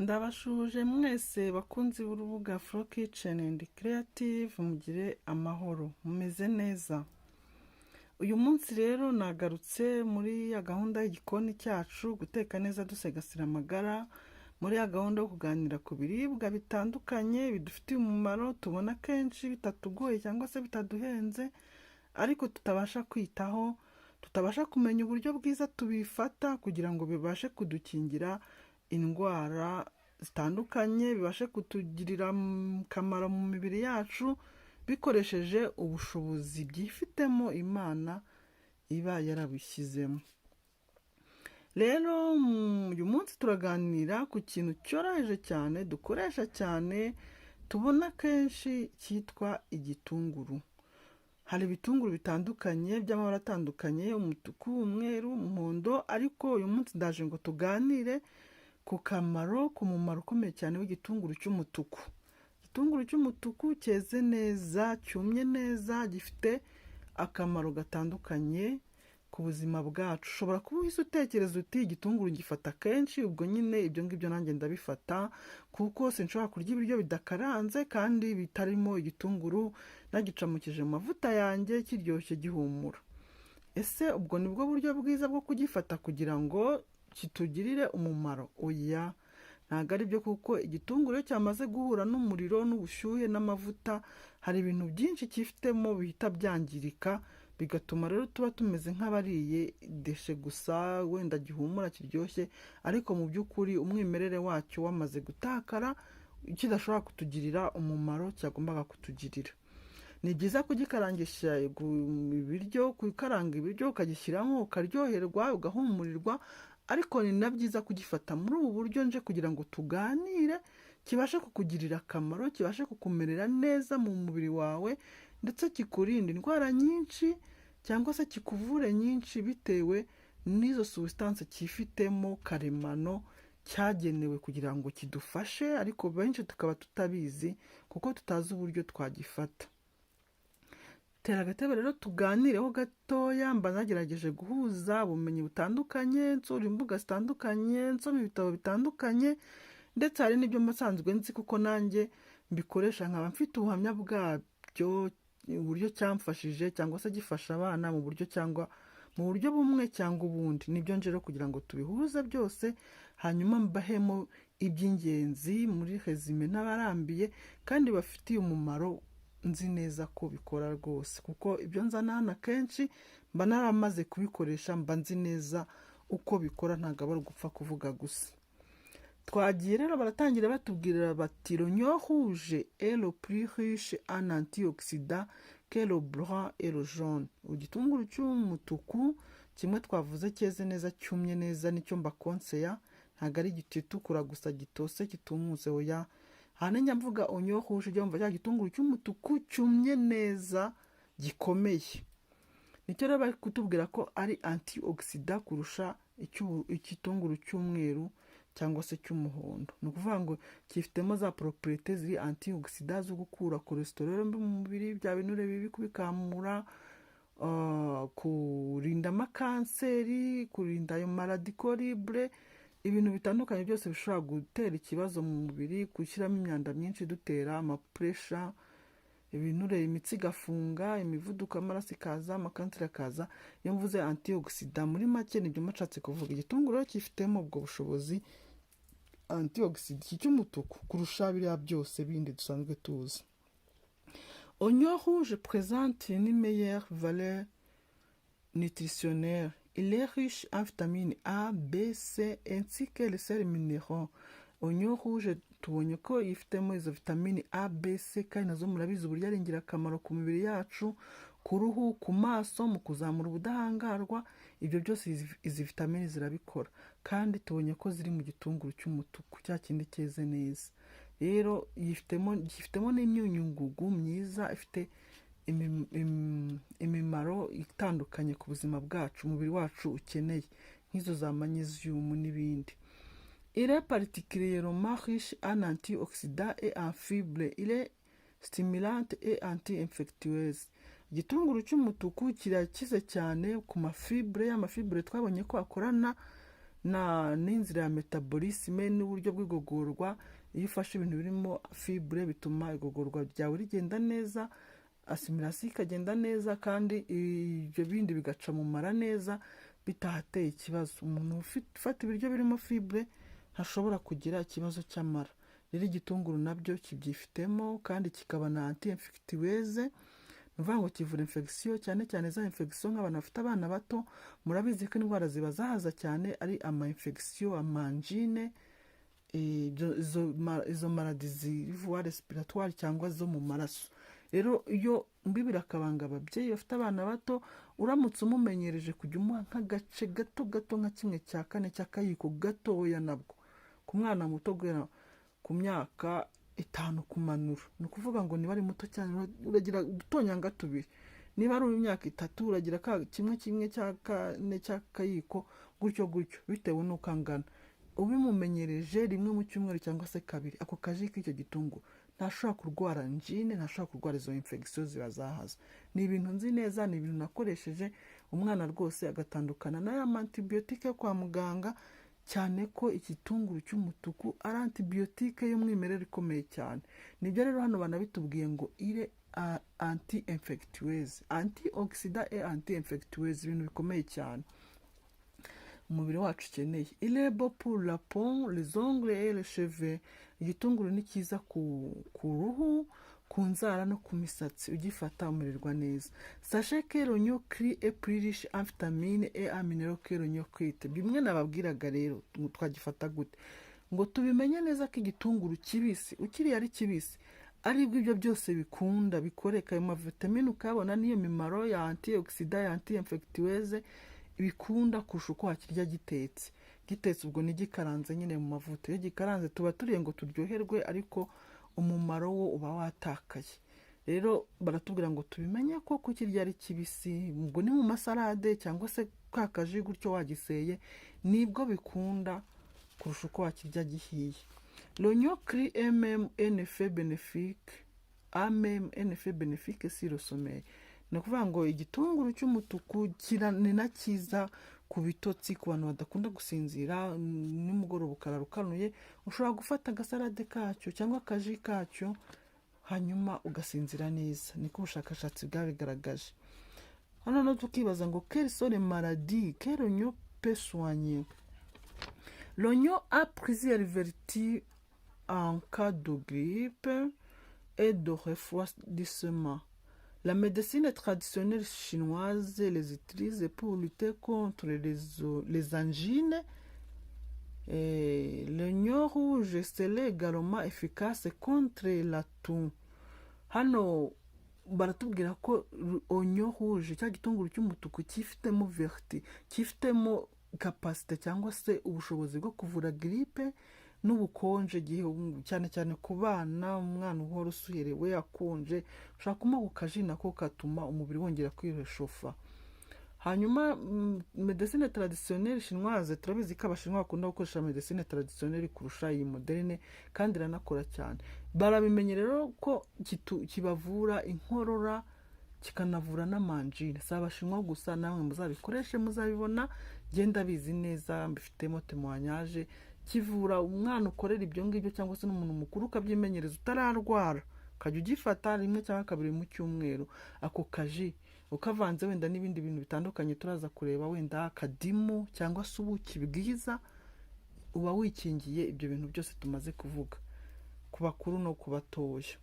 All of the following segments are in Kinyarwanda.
Ndabasuhuje mwese bakunzi b'urubuga Flo Kitchen and Creative, mugire amahoro, mumeze neza. Uyu munsi rero nagarutse muri ya gahunda y'igikoni cyacu, guteka neza dusigasira amagara, muri ya gahunda yo kuganira ku biribwa bitandukanye bidufitiye umumaro, tubona kenshi bitatugoye cyangwa se bitaduhenze, ariko tutabasha kwitaho, tutabasha kumenya uburyo bwiza tubifata kugira ngo bibashe kudukingira indwara zitandukanye, bibashe kutugirira akamaro mu mibiri yacu, bikoresheje ubushobozi byifitemo Imana iba yarabishyizemo. Rero uyu munsi turaganira ku kintu cyoroheje cyane, dukoresha cyane, tubona kenshi, cyitwa igitunguru. Hari ibitunguru bitandukanye by'amabara atandukanye: umutuku, umweru, umuhondo, ariko uyu munsi ndaje ngo tuganire ku kamaro, ku mumaro ukomeye cyane w'igitunguru cy'umutuku. Igitunguru cy'umutuku cyeze neza, cyumye neza, gifite akamaro gatandukanye ku buzima bwacu. Ushobora kuba uhise utekereza uti: "Igitunguru gifata kenshi, ubwo nyine ibyo ngibyo nanjye ndabifata, kuko sinshobora kurya ibiryo bidakaranze kandi bitarimo igitunguru nagicamukije mu mavuta yanjye, kiryoshye, gihumura." Ese ubwo ni bwo buryo bwiza bwo kugifata kugira ngo kitugirire umumaro? Oya, ntabwo ari byo, kuko igitunguru iyo cyamaze guhura n'umuriro n'ubushyuhe n'amavuta, hari ibintu byinshi cyifitemo bihita byangirika, bigatuma rero tuba tumeze nk'abariye déchets gusa, wenda gihumura kiryoshye, ariko mu by'ukuri umwimerere wacyo wamaze gutakara, kidashobora kutugirira umumaro cyagombaga kutugirira. Ni byiza kugikarangisha ibiryo, gukaranga ibiryo ukagishyiramo, ukaryoherwa, ugahumurirwa, ariko ni na byiza kugifata muri ubu buryo nje kugira ngo tuganire, kibashe kukugirira akamaro, kibashe kukumerera neza mu mubiri wawe, ndetse kikurinde indwara nyinshi cyangwa se kikuvure nyinshi, bitewe n'izo substance cyifitemo karemano cyagenewe kugira ngo kidufashe, ariko benshi tukaba tutabizi kuko tutazi uburyo twagifata. Tera agatebe rero tuganireho gatoya. Mba nagerageje guhuza ubumenyi butandukanye, nsura imbuga zitandukanye, nsoma ibitabo bitandukanye, ndetse hari n'ibyo nsanzwe nzi kuko nanjye mbikoresha, nkaba mfite ubuhamya bwabyo, uburyo cyamfashije cyangwa se gifasha abana mu buryo cyangwa mu buryo bumwe cyangwa ubundi. Nibyo nje rero kugira ngo tubihuze byose, hanyuma mbahemo iby'ingenzi muri résumé n'abarambiye kandi bafitiye umumaro, nzi neza ko bikora rwose, kuko ibyo nzana hano akenshi mba naramaze kubikoresha, mba nzi neza uko bikora, ntabwo aba ari ugupfa kuvuga gusa. Twagiye rero. Baratangira batubwira bati: "L'oignon rouge est le plus riche en antioxydants que le blanc et le jaune." Igitunguru cy'umutuku kimwe twavuze cyeze neza, cyumye neza, nicyo mbakonseya, ntabwo ari igitukura gusa gitose kitumutse, oya. Ahanini njya mvuga oignon rouge, ujya wumva cya gitunguru cy'umutuku cyumye neza gikomeye, nicyo rero bari kutubwira ko ari antioxydant kurusha igitunguru cy'umweru cyangwa se cy'umuhondo. Ni ukuvuga ngo cyifitemo za propriétés ziri antioxydant zo gukura cholestérol mbi mu mubiri, bya binure bibi kubikamura, kurinda amakanseri, kurinda ayo ma radicaux libres, ibintu bitandukanye byose bishobora gutera ikibazo mu mubiri, gushyiramo imyanda myinshi idutera ama pression, ibinure, imitsi igafunga, imivuduko y'amaraso ikaza, amakanseri akaza. Iyo mvuze antioxydant muri make nibyo mba kuvuga. Igitunguru rero cyifitemo ubwo bushobozi antioxydant, iki cy'umutuku, kurusha biriya byose bindi dusanzwe tuzi. Oignon rouge présente une meilleure valeur nutritionnelle. Il est riche en vitamine A, B, C ainsi que les sels minéraux. Oignon rouge tubonye ko ifitemo izo vitamine A, B, C, kandi nazo murabizi uburyo ari ingirakamaro ku mibiri yacu, ku ruhu, ku maso, mu kuzamura ubudahangarwa. Ibyo byose izi vitamine zirabikora, kandi tubonye ko ziri mu gitunguru cy'umutuku, cya kindi cyeze neza. Rero yifitemo n'imyunyungugu myiza ifite imimaro itandukanye ku buzima bwacu, umubiri wacu ukeneye, nk'izo za magnésium n'ibindi. Il est particulièrement riche en antioxydants et en fibres. Il est stimulante et anti-infectieuse. Igitunguru cy'umutuku kirakize cyane ku ma fibres. Y'ama fibres twabonye ko akorana na n'inzira ya métabolisme n'uburyo bw'igogorwa. Iyo ufashe ibintu birimo fibre, bituma igogorwa ryawe rigenda neza, assimilation ikagenda neza, kandi ibyo bindi bigaca mu mara neza bitahateye ikibazo. Umuntu ufata ibiryo birimo fibre ntashobora kugira ikibazo cy'amara. Rero igitunguru nabyo kibyifitemo, kandi kikaba na anti infectueuse, ni ukuvuga ngo kivura infection, cyane cyane za infection nk'abantu bafite abana bato. Murabizi ko indwara zibazahaza cyane ari ama infection, ama angine, izo maladies ziri voies respiratoires cyangwa zo mu maraso. Rero iyo mbibira akabanga, ababyeyi bafite abana bato, uramutse umumenyereje kujya umuha nk'agace gato gato, nka 1/4 cy'akayiko gatoya, nabwo ku mwana muto guhera ku myaka 5 kumanura, ni ukuvuga ngo niba ari muto cyane uragira udutonyanga tubiri, niba ari uw'imyaka 3 uragira 1/4 cy'akayiko, gutyo gutyo bitewe n'uko angana. Ubimumenyereje rimwe mu cyumweru cyangwa se kabiri, ako ka jus k'icyo gitunguru, ntashobora kurwara angine, ntashobora kurwara izo infection zibazahaza. Ni ibintu nzi neza, ni ibintu nakoresheje umwana rwose agatandukana n'aya antibiyotike yo kwa muganga, cyane ko igitunguru cy'umutuku ari antibiyotike y'umwimerere ikomeye cyane. Nibyo rero hano banabitubwiye ngo il est anti infectueuse, anti oxydant et anti infectueuse, ibintu bikomeye cyane umubiri wacu ukeneye. Il est bon pour la peau, les ongles et les cheveux. Igitunguru ni cyiza ku ruhu, ku nzara no ku misatsi. Ugifata umererwa neza. Sachez que l'oignon cru est plus riche en vitamines et en minéraux que l'oignon cuit. Bimwe nababwiraga rero, twagifata gute ngo tubimenye neza ko igitunguru kibisi, ukiriye ari kibisi, aribwo ibyo byose bikunda bikoreka, ayo mavitamine ukayabona n'iyo mimaro ya antioxydant, ya anti infectueuse, bikunda kurusha uko wakirya gitetse. Gitetse ubwo ntigikaranze nyine mu mavuta. Iyo gikaranze tuba turiye ngo turyoherwe, ariko umumaro wo uba watakaye. Rero baratubwira ngo tubimenye ko kukirya ari kibisi, ubwo ni mu masalade cyangwa se ka ka jus gutyo wagiseye, nibwo bikunda kurusha uko wakirya gihiye. L'oignon cru a même un effet bénéfique, a même un effet bénéfique sur le sommeil. Ni ukuvuga ngo igitunguru cy'umutuku ni na cyiza ku bitotsi, ku bantu badakunda gusinzira, nimugoroba ukarara ukanuye, ushobora gufata agasalade kacyo cyangwa aka jus kacyo, hanyuma ugasinzira neza. Niko ubushakashatsi bwabigaragaje. Hano no tukibaza ngo: quelles sont les maladies que l'oignon peut soigner? L'oignon a plusieurs vertus en cas de grippe et de refroidissement. La médecine traditionnelle chinoise les utilise pour lutter contre les angines. Et l'oignon rouge serait également efficace contre la toux. Hano baratubwira ko oignon rouge, cya gitunguru cy'umutuku, cyifitemo vertu, cyifitemo capacité cyangwa se ubushobozi bwo kuvura grippe n'ubukonje, igihe cyane cyane ku bana, umwana uhora usuherewe, akonje, ushobora kumuha ku ka jus nako katuma umubiri wongera kwireshofa. Hanyuma médecine traditionnelle chinoise, turabizi ko Abashinwa bakunda gukoresha médecine traditionnelle kurusha iyi moderne, kandi iranakora cyane. Barabimenye rero ko kibavura inkorora, kikanavura n'ama angine. Si Abashinwa gusa, namwe muzabikoreshe muzabibona. Genda bizi neza, mbifitemo témoignage. Kivura umwana ukorera ibyo ngibyo, cyangwa se n'umuntu mukuru ukabyimenyereza utararwara, ukajya ugifata rimwe cyangwa kabiri mu cyumweru, ako ka jus ukavanze wenda n'ibindi bintu bitandukanye turaza kureba, wenda akadimu cyangwa se ubuki bwiza, uba wikingiye ibyo bintu byose tumaze kuvuga, ku bakuru no ku batoya.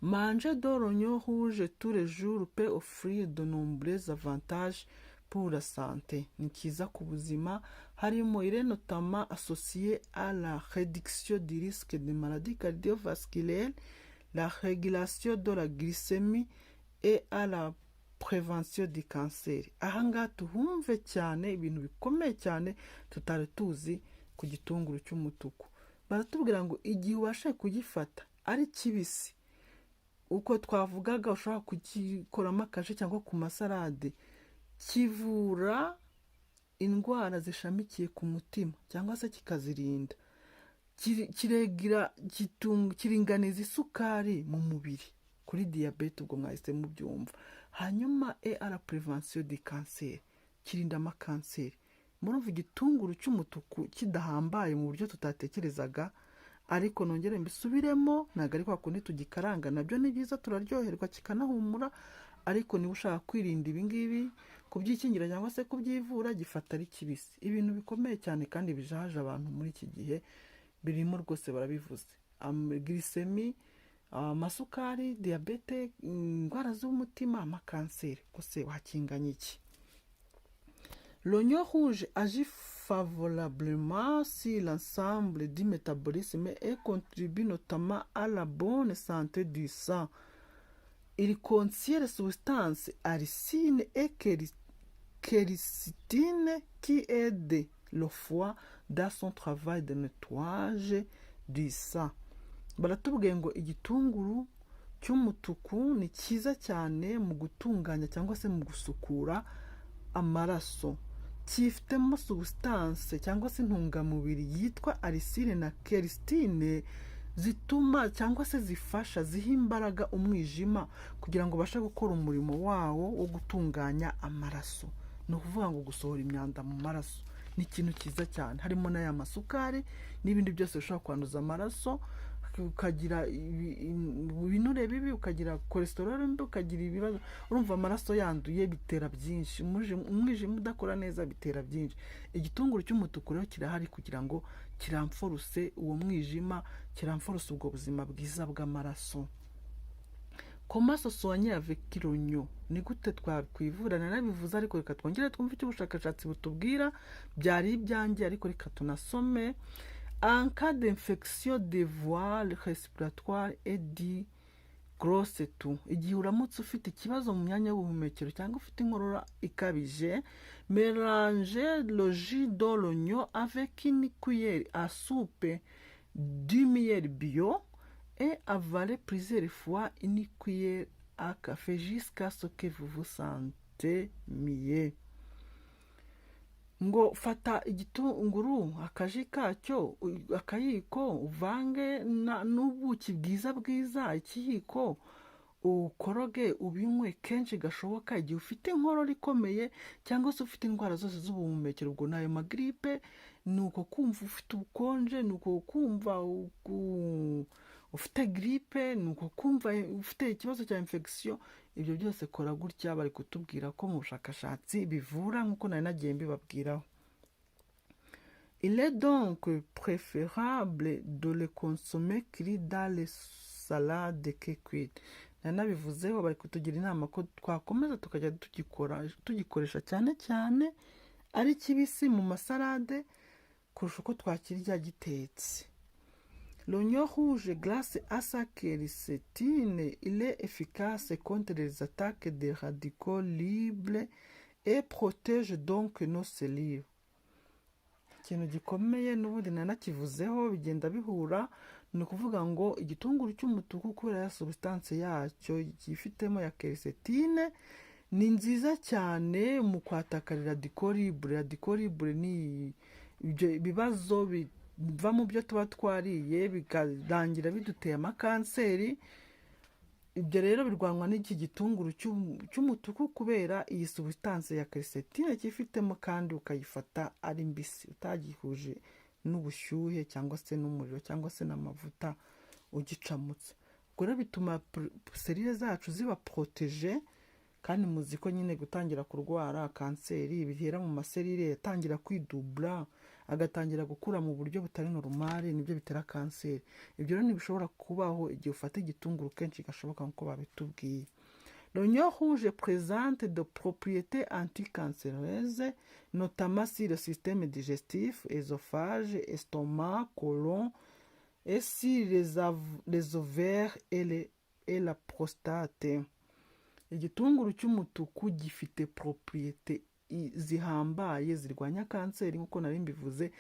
Manger de l'oignon rouge tous les jours peut offrir de nombreux avantages pour la santé. Ni cyiza ku buzima, harimo il est notamment associé à la réduction du risque de maladies cardiovasculaires, la régulation de la glycémie et à la prévention du cancer. Ahangaha tuhumve cyane ibintu bikomeye cyane tutari tuzi ku gitunguru cy'umutuku. Baratubwira ngo igihe ubashe kugifata ari kibisi, uko twavugaga, ushobora kugikoramo aka jus cyangwa ku masalade, kivura indwara zishamikiye ku mutima cyangwa se kikazirinda. Kiregira, kiringaniza isukari mu mubiri, kuri diyabete ubwo mwahise mubyumva. Hanyuma et à la prévention du cancer, kirinda amakanseri. Murumva igitunguru cy'umutuku kidahambaye mu buryo tutatekerezaga. Ariko nongere mbisubiremo, ntabwo ari kwa kundi tugikaranga. Nabyo ni byiza, turaryoherwa, kikanahumura. Ariko niba ushaka kwirinda ibi ngibi, kubyikingira cyangwa se kubyivura, gifata ari kibisi. Ibintu bikomeye cyane kandi bijahaje abantu muri iki gihe birimo rwose, barabivuze: glycémie, amasukari, diyabete, indwara z'umutima, amakanseri. Gusa wakinganya iki? L'oignon rouge agit favorablement sur l'ensemble du métabolisme et contribue notamment à la bonne santé du sang. Il contient les substances allicine et quercétine qui aident le foie dans son travail de nettoyage du sang. Baratubwiye ngo igitunguru cy'umutuku ni cyiza cyane mu gutunganya cyangwa se mu gusukura amaraso. Cyifitemo substance cyangwa se intungamubiri yitwa allicine na quercétine, zituma cyangwa se zifasha, ziha imbaraga umwijima kugira ngo ubashe gukora umurimo wawo wo gutunganya amaraso, ni ukuvuga ngo gusohora imyanda mu maraso. Ni ikintu cyiza cyane, harimo n'aya masukari n'ibindi byose bishobora kwanduza amaraso, ukagira ibinure bibi, ukagira cholesterol mbi, ukagira ibibazo. Urumva amaraso yanduye bitera byinshi, umwijima udakora neza bitera byinshi. Igitunguru cy'umutuku rero kirahari kugira ngo kirenforce uwo mwijima, kirenforce ubwo buzima bwiza bw'amaraso. Comment se soigner avec l'oignon? Ni gute twakwivura? Narabivuze, ariko reka twongere twumve icyo ubushakashatsi butubwira. Byari ibyanjye, ariko reka tunasome. En cas d'infection des voies respiratoires et du grosse toux, igihe uramutse ufite ikibazo mu myanya y'ubuhumekero cyangwa ufite inkorora ikabije, mélange le jus de l'oignon avec une cuillère à soupe du miel bio et avalez plusieurs fois une cuillère à café jusqu'à ce que vous vous sentez mieux. Ngo fata igitunguru, akaji kacyo, akayiko, uvange n'ubuki bwiza bwiza, ikiyiko, ukoroge, ubinywe kenshi gashoboka igihe ufite inkorora ikomeye cyangwa se ufite indwara zose z'ubuhumekero. Ubwo ni ayo magiripe, ni uko kumva ufite ubukonje, ni uko kumva ufite giripe, ni uko kumva ufite ikibazo cya infection. Ibyo byose kora gutya. Bari kutubwira ko mu bushakashatsi bivura, nk'uko nari nagiye mbibabwiraho. Il est donc préférable de le consommer cru dans les salades que cuit. Nari nabivuzeho, bari kutugira inama ko twakomeza tukajya tugikora, tugikoresha cyane cyane ari kibisi mu masalade kurusha uko twakirya gitetse. L'oignon rouge, grâce à sa quercétine, il est efficace contre les attaques des radicaux libres et protège donc nos cellules. Ikintu gikomeye n'ubundi nanakivuzeho, bigenda bihura, ni ukuvuga ngo igitunguru cy'umutuku, kubera ya substance yacyo cyifitemo ya quercétine, ni nziza cyane mu kwattaqua radicaux libres. Radicaux libres ni ibyo bibazo biva mu byo tuba twariye, bikarangira biduteye amakanseri. Ibyo rero birwanywa n'iki gitunguru cy'umutuku kubera iyi substance ya quercétine cyifitemo, kandi ukayifata ari mbisi, utagihuje n'ubushyuhe cyangwa se n'umuriro cyangwa se n'amavuta, ugicamutse. Ubwo rero bituma cellules zacu ziba protégées. Kandi muzi ko nyine gutangira kurwara kanseri bihera mu macellules, atangira kwidoubla, agatangira gukura mu buryo butari normal, nibyo bitera kanseri. Ibyo rero ntibishobora kubaho igihe ufata igitunguru kenshi gashoboka, nk'uko babitubwiye. L'oignon rouge présente de propriétés anticancéreuses, notamment sur le système digestif, œsophage, estomac, côlon, et sur les ovaires et la prostate. Igitunguru cy'umutuku gifite propriétés zihambaye zirwanya kanseri, nk'uko nari mbivuze,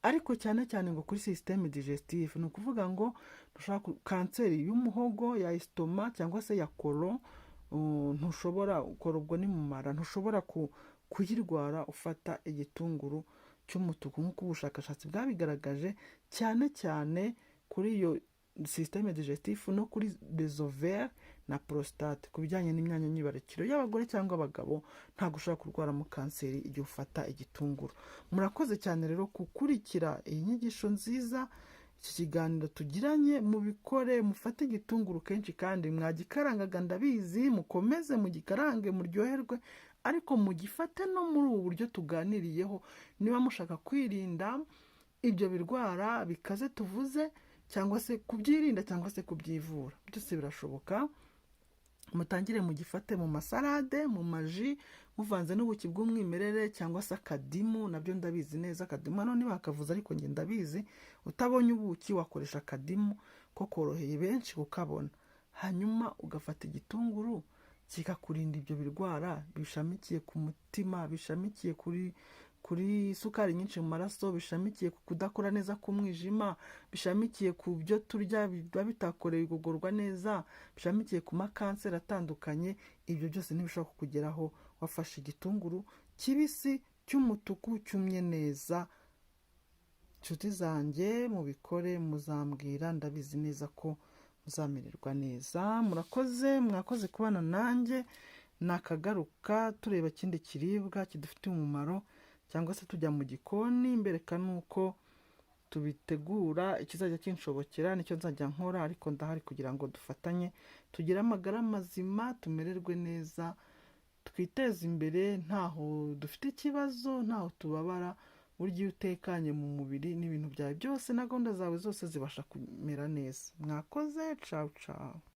ariko cyane cyane ngo kuri système digestif, ni ukuvuga ngo ntushobora kanseri y'umuhogo, ya estomac cyangwa se ya côlon, ntushobora, côlon ubwo ni mu mara, ntushobora kuyirwara ufata igitunguru cy'umutuku, nk'uko ubushakashatsi bwabigaragaje, cyane cyane kuri iyo. système digestif no kuri les ovaires na prostate, ku bijyanye n'imyanya myibarukiro y'abagore cyangwa abagabo. Ntabwo ushobora kurwaramo kanseri igihe ufata igitunguru. Murakoze cyane rero gukurikira iyi nyigisho nziza, iki kiganiro tugiranye. Mubikore, mufate igitunguru kenshi kandi mwagikarangaga, ndabizi, mukomeze mugikarange muryoherwe, ariko mugifate no muri ubu buryo tuganiriyeho niba mushaka kwirinda ibyo birwara bikaze tuvuze, cyangwa se kubyirinda cyangwa se kubyivura, byose birashoboka. Mutangire mugifate mu masalade, mu maji, muvanze n'ubuki bw'umwimerere cyangwa se akadimu. Nabyo ndabizi neza, akadimu hano ntibakavuze ariko njye ndabizi. Utabonye ubuki wakoresha akadimu ko koroheye benshi kukabona, hanyuma ugafata igitunguru kikakurinda ibyo birwara bishamikiye ku mutima, bishamikiye kuri isukari nyinshi mu maraso, bishamikiye ku kudakora neza k'umwijima, bishamikiye ku byo turya biba bitakorewe igogorwa neza, bishamikiye ku makanseri atandukanye. Ibyo byose ntibishobora kukugeraho wafashe igitunguru kibisi cy'umutuku cyumye neza. Inshuti zanjye, mubikore muzambwira, ndabizi neza ko muzamererwa neza. Murakoze, mwakoze kubana nanjye. Nakagaruka tureba ikindi kiribwa kidufitiye umumaro, cyangwa se tujya mu gikoni mbereka nuko tubitegura. Ikizajya kinshobokera nicyo nzajya nkora, ariko ndahari kugira ngo dufatanye tugire amagara mazima, tumererwe neza, twiteze imbere ntaho dufite ikibazo, ntaho tubabara. Burya iyo utekanye mu mubiri n'ibintu byawe byose na gahunda zawe zose zibasha kumera neza. Mwakoze, cawu cawu.